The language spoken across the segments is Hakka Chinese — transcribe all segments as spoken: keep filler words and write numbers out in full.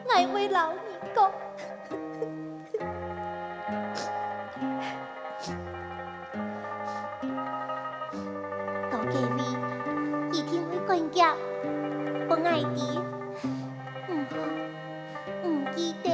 ，𠊎會摎你講。到該位，一定會趕遽分𠊎知，毋好毋記得。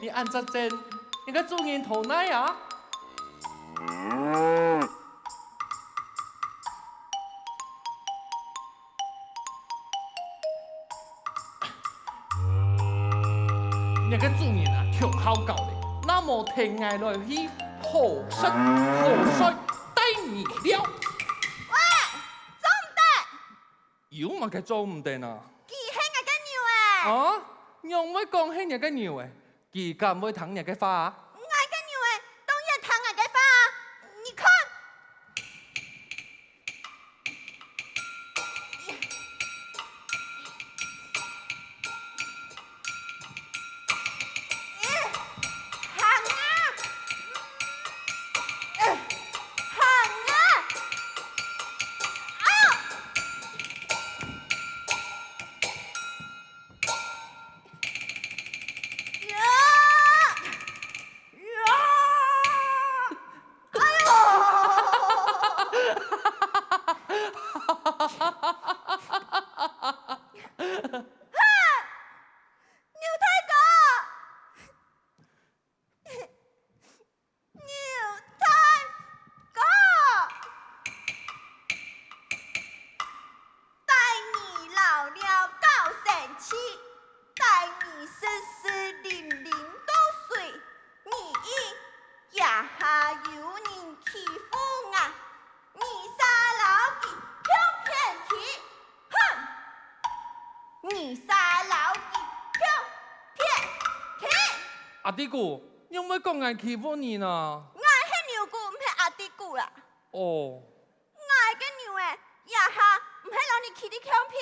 你恁扎針，你个主人逃哪啊？你个主人啊，強好搞咧，那無聽𠊎來去好食好睡，帶你尞。喂，做毋得！ 有麼个做毋得啊？佢係𠊎个牛仔！啊？仰會講係若个牛仔？佢敢會聽若个話啊？𠊎个牛仔當然聽𠊎个話啊！你看！行啊！行啊！啊！ 呀！呀！哎喲！哈！牛大哥！ 牛大哥，帶你尞尞搞生趣，帶你食食啉啉到睡，你一，這下有人欺負𠊎， 你煞摎佢強騙佢，哼！你煞摎佢強騙佢！阿弟牯，仰會講𠊎欺負你呢？𠊎係牛牯，毋係阿弟牯啦。哦。𠊎个牛仔，這下毋係摎你騎在共片。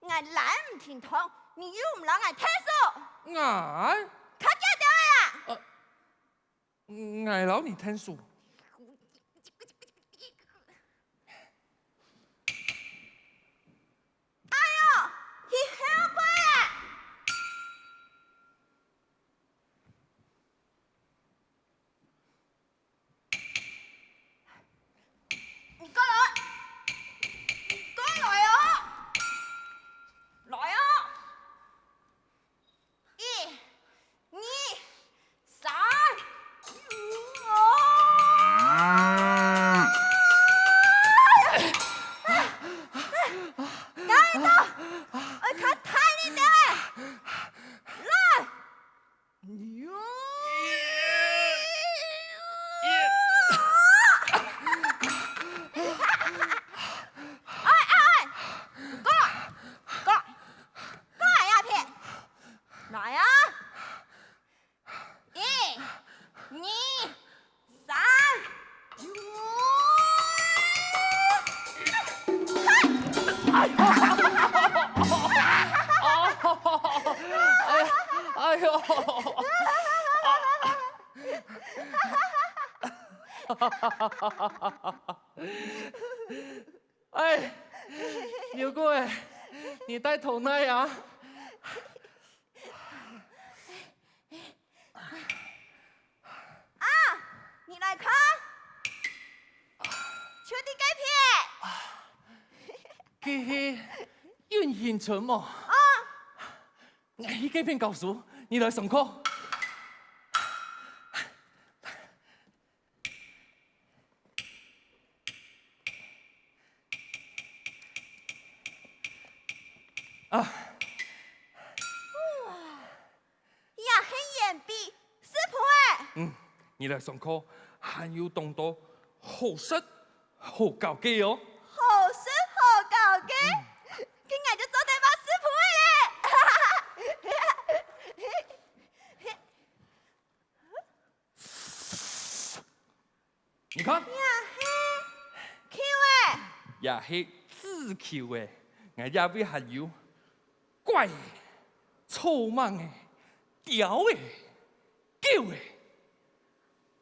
𠊎攔毋停當，你又毋摎𠊎𢯭手。𠊎？較遽兜仔啊！呃， 𠊎摎你𢯭手。哎喲，去後背啊！你過來，你過來哦！來哦！ 一、二、三，哦！該到，愛較大力兜仔！來！哎，哎，哎！過來，過來，過來這片！ 來啊！一、二、三，哎喲！哎，牛牯仔，你戴頭那啊？ 啊，你來看，就在該片。佢係運行村無？啊。𠊎去該片教書，你來上課。 啊。哇，這係鉛筆、色盤仔。嗯，你來上課，還有當多好食好搞个哦。好食好搞个？嗯。該𠊎就做得畫色盤仔咧。 你看。這係球仔。這係紙球仔，𠊎這位還有怪仔、草蜢仔、鳥仔、狗仔。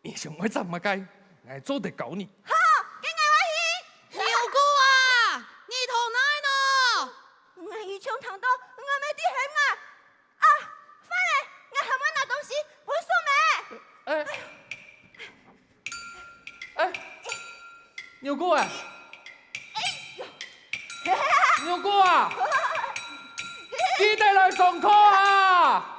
你想愛摘麼个？𠊎做得教你。好，該𠊎愛去。牛牯啊，你逃哪呢？𠊎又像聽到𠊎姆在喊𠊎。 啊，壞咧，𠊎還無拿東西分送咩？哎，哎，牛牯仔，牛牯啊，記得來上課啊！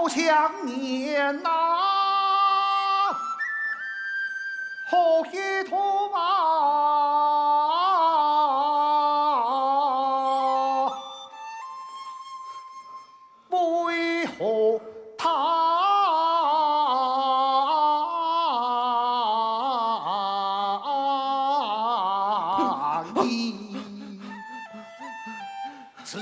青年呐，好去头啊！为何他你 此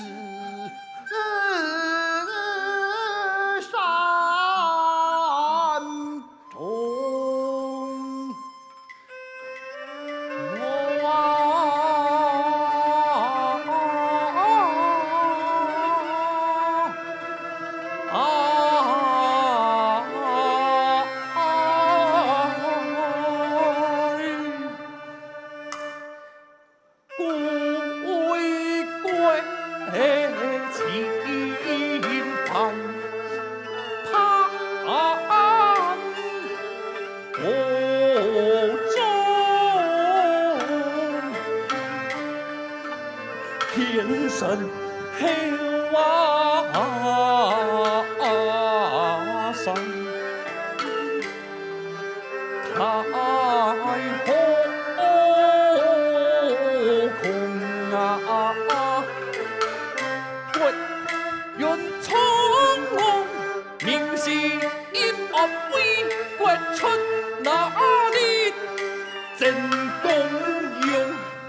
山中。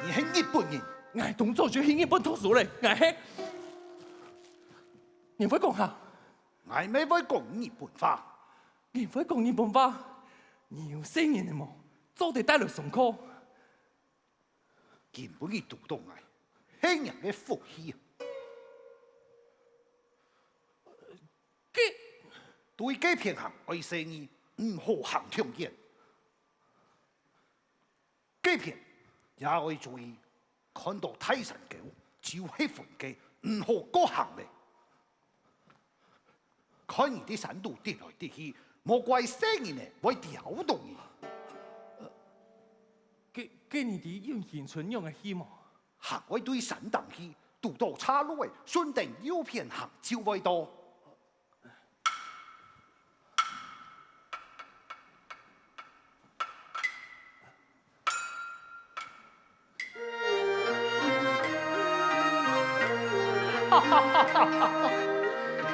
你係日本人？𠊎當早就去日本讀書了，𠊎係……你會講客？𠊎乜會講日本話。你會講日本話？你有細人仔無？做得帶來上課。今晡日堵著𠊎，係若个福氣啊！該……對該片行愛細義，毋好行忒遠。 該片也愛注意，看著大山溝就係分界，毋好過行咧。看你在山肚趯來趯去，莫怪細人仔會刁著你。該……該你知永興村仰仔去無？行愛對山頂去，堵著岔路仔，順等右片行就會到。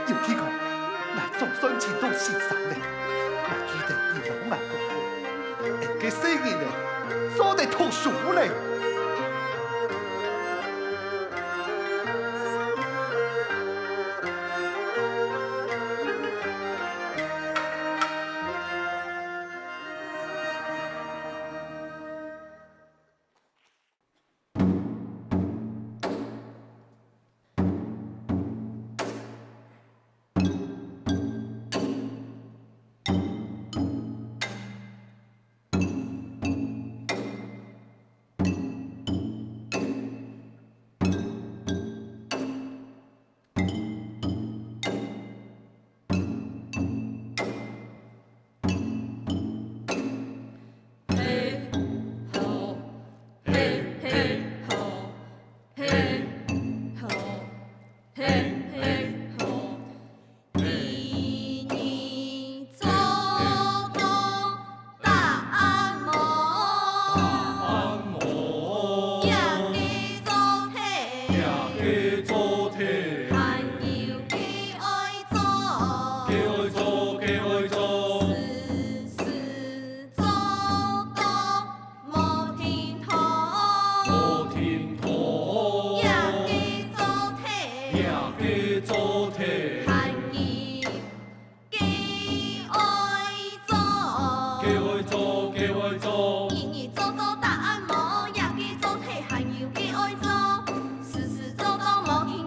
有氣講，𠊎總算尋著新衫咧。𠊎記得你摎𠊎講過，𠊎个細人仔做得讀書咧。第二做到答案無？答案無？這个做題，這个做題，還有个愛做，个愛做，个愛做。事事做到 無停拖，無停拖。這个做題，這个做題，還有个愛做，个愛做，个愛做。日日做到答案無？這个做題還有个愛做，事事做到無停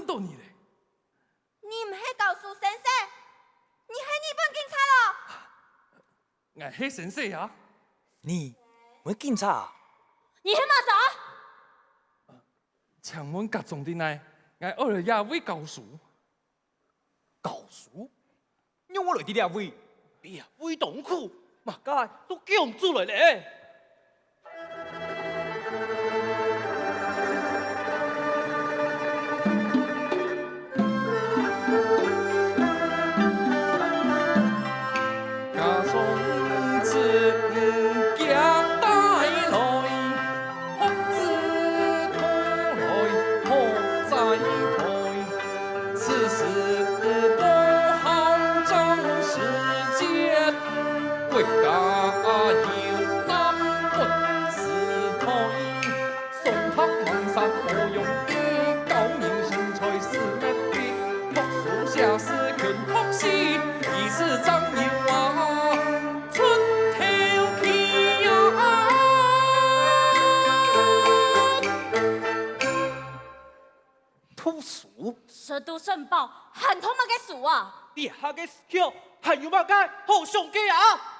到你咧。你毋係教書先生，你係日本警察哦！𠊎係先生啊。你毋係警察啊？你係麼儕？請問家長在哪？𠊎愛來這位教書。 教書？仰會來在這位？這位當苦，麼个都講出來咧！家長子女寄帶來， 學子徒來學栽培，此事不好長時節，國家有膽不自退。送讀滿山無用的，教人人才是滅的，讀書寫詩勤學習，以示正人話。 出頭去呀！讀書？食到身飽，還讀麼个書啊？這下个時節，還有麼个好上个啊？